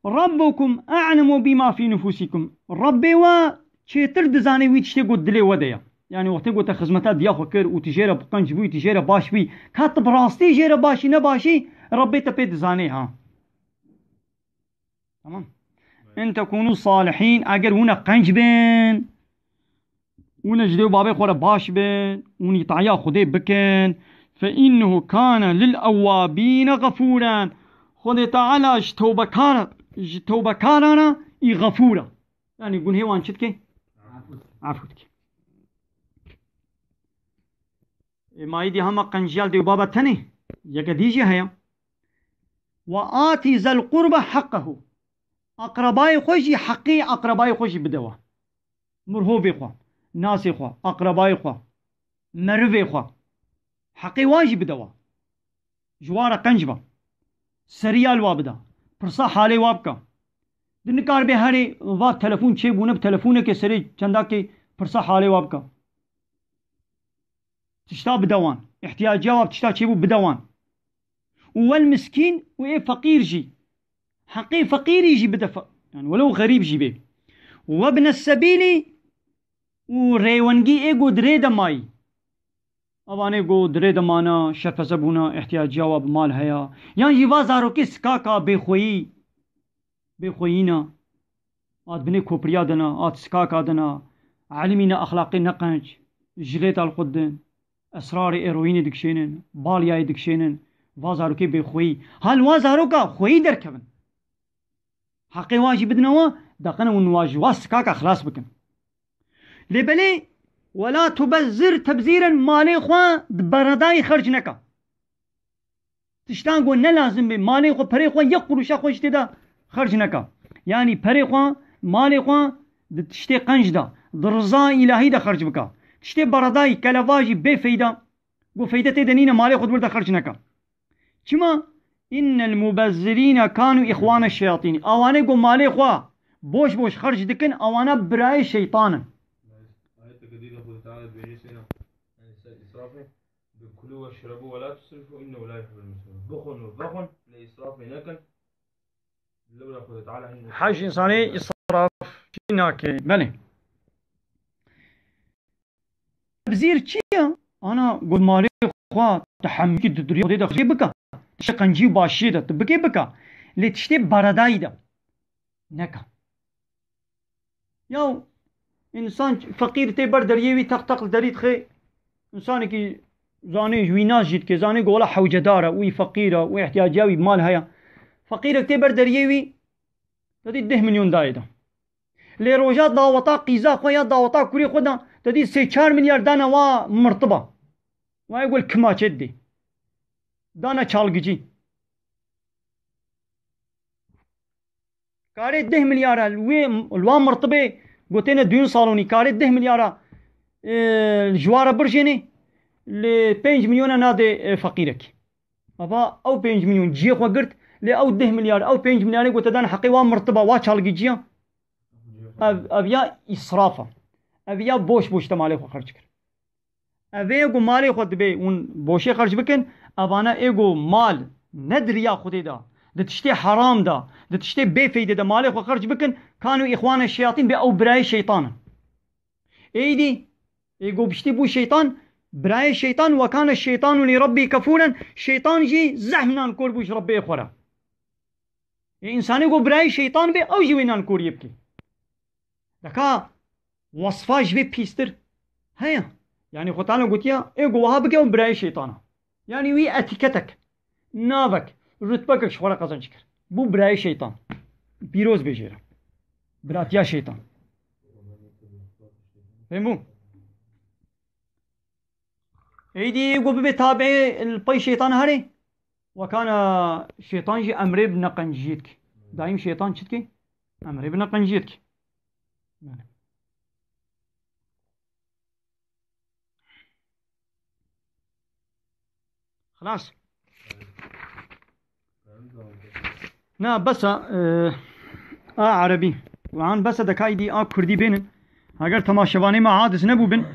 "Rabbukum a'lemu bima fî nufusikum." Rabbê we çêtir dizane wî tiştê ku dilê we de ye. Yanî wextê ku te xizmeta diya xwe kir û tu jê re bi qenc bûyî, tu jê re baş bî, ka tu bi rastî jê re başî nebaşî, Rabbê te pê dizanê ha. Tamam. "In tekûnû salihîn", eger hûn e qenc bin, hûn e ji dê û babê xwe re baş bin, hûn îtaya Xwedê bikin, "fe innehu kâne lil ewwabîne xefûren." Xwedê Teala ji tewbekar, ji tewbekaran e, î xefûr e. Yanî gunhê wan çi dike? Efû dike. Ê, ma îdî hema qenciya li dê û baba tenê, yeke dî jî heye. "Ve atî zel qurba heqqehu." Aqrebayê xwe jî, heqê aqrebayê xwe jî bide we. Mirhovê xwe, nasê xwe, aqrebayê xwe, merivê xwe. Heqê wan jî bide we. Ji wan re qenc be. Seriya li wa bide. Pirsa halê wa bike. Di nikaribe herê va telefon çêbûne, bi telefonekê serê çendakê pirsa halê wa bike. Tişta bide wan. Îhtiyaciya wa bi tişta çêbû bide wan. Û wel miskîn û ê feqîr jî. Heqê feqîrî jî bide fe-, yani welew xerîb jî bê. Û webne sebîlî û rêwengî ê ku di rê de mayî. Evanê ku di rê de mane, şefeze bûne, îhtiyaciya wa bi mal heye. Yan jî va zarokê sikaka bêxweyî. Bêxweyî ne, a di binê kopiriya de ne, a di sikaka de ne, elimî ne, exlaqê ne qenc, jilêta li xwe didin, esrarê eroyînê dikişênin, balyayê dikişênin, va zarokê bêxweyî. Ha li wa zaroka xweyî derkevin. Heqê wa jî bidine wa, deqene hûn wa ji wa sikaka xilas bikin. Lê belê, "Wela tubezzir tebzîren", malê xwe di beredayî xerc neke. Tiştan ku ne lazim bê, malê xwe, perê xwe, yek quruşa xwe ji tê de xerc neke. Yanî perê xwe, malê xwe di tiştê qenc de, di riza îlahî de xerc bike. Tiştê beredayî, kelevajî, bê feyda, ku feyde tê de nîne, malê xwe di wir de xerc neke. Çima? "Innel mubezzirîne kanu îxwane şeyatîn." Awanê ku malê xwe boş boş xerc dikin, awana birayê şeytan in. Ayeteke dî de Xwedê Teala dibêje sêna. Yani ser israfê. "Ve kulu veşrebu ve la tusrifu innehu la yuhibbul musrifin." Bixwin ve vexwin, lê israfê nekin. Lewra Xwedê Teala hin Hej insanê israf nake. Belê. Tebzîr çi ye? Ana got malê xwe, tu hemî tu duriya Xwedê de xirê bike. Tiştê qencî û başiyê de tu bikê bike. Lê tiştê beredayî de neke. Ya însan feqîr tê ber deriyê wî, teq teq li derî dixê. Însanekî zanê wî nas jî dike, zanê ku wela hewcedar e, wî feqîr e, wî ihtiyaciya wî mal heye. Feqîrek tê ber deriyê wî, te dî deh milyon dayê de. Lê roja daweta qîza xwe ya daweta kurê xwe de, te dî sê çar milyar dane wa mirtiba. Wa yê ku li kimaçê didê. Dane çalgicî. Karê deh milyara li wê, li wan mirtibê gotêne düğün salonî, karê deh milyara, e, ji wa re birjênê, lê pênc milyona nadê, e, feqîrekî. Ava ew pênc milyon cihê xwe girt, lê ew deh milyar, ew pênc milyarê ku te dan heqê wa mirtiba, wa çalgiciya. Ev, ev ya îsraf e. Ev ya boş boş te malê xwe xerc kir. Ev ê ku malê xwe dibê hûn boşê xerc bikin, evana ê ku mal ne di riya Xwedê de, di tiştê heram de, di tiştê bêfeydê de malê xwe xerc bikin, kanu îxwane şeyatîn bê ew birayê şeytan in. Êdî, ê ku piştî bû şeytan, birayê şeytan, we kane şeytanu lî Rebbî kefûren, şeytan jî zehf nankor bû ji Rebbê xwe re. Ê însanê ku birayê şeytan bê, ew jî wê nankoriyê bike. Deka wasfa ji vê pîstir heye. Yanî Xwe Teala gotiya, ê ku wiha bike, ew birayê şeytan e. Yanî wî etîketek, navek, rutbekek ji xwe re qezenc kir. Bû birayê şeytan. Pîroz bê jê re. Biratiya şeytan. Fehmû? Êdî ê ku bibê tabiê li pey şeytan herê. Wekana şeytan jî emrê bi neqenciyê dike. Daîm şeytan çi dike? Emrê bi neqenciyê dike. Yani. Xelas. Na, bes e, e, a erebî. Wan bes e, deka êdî a kurdî bênin. Heger temaşevanê me aciz nebûbin,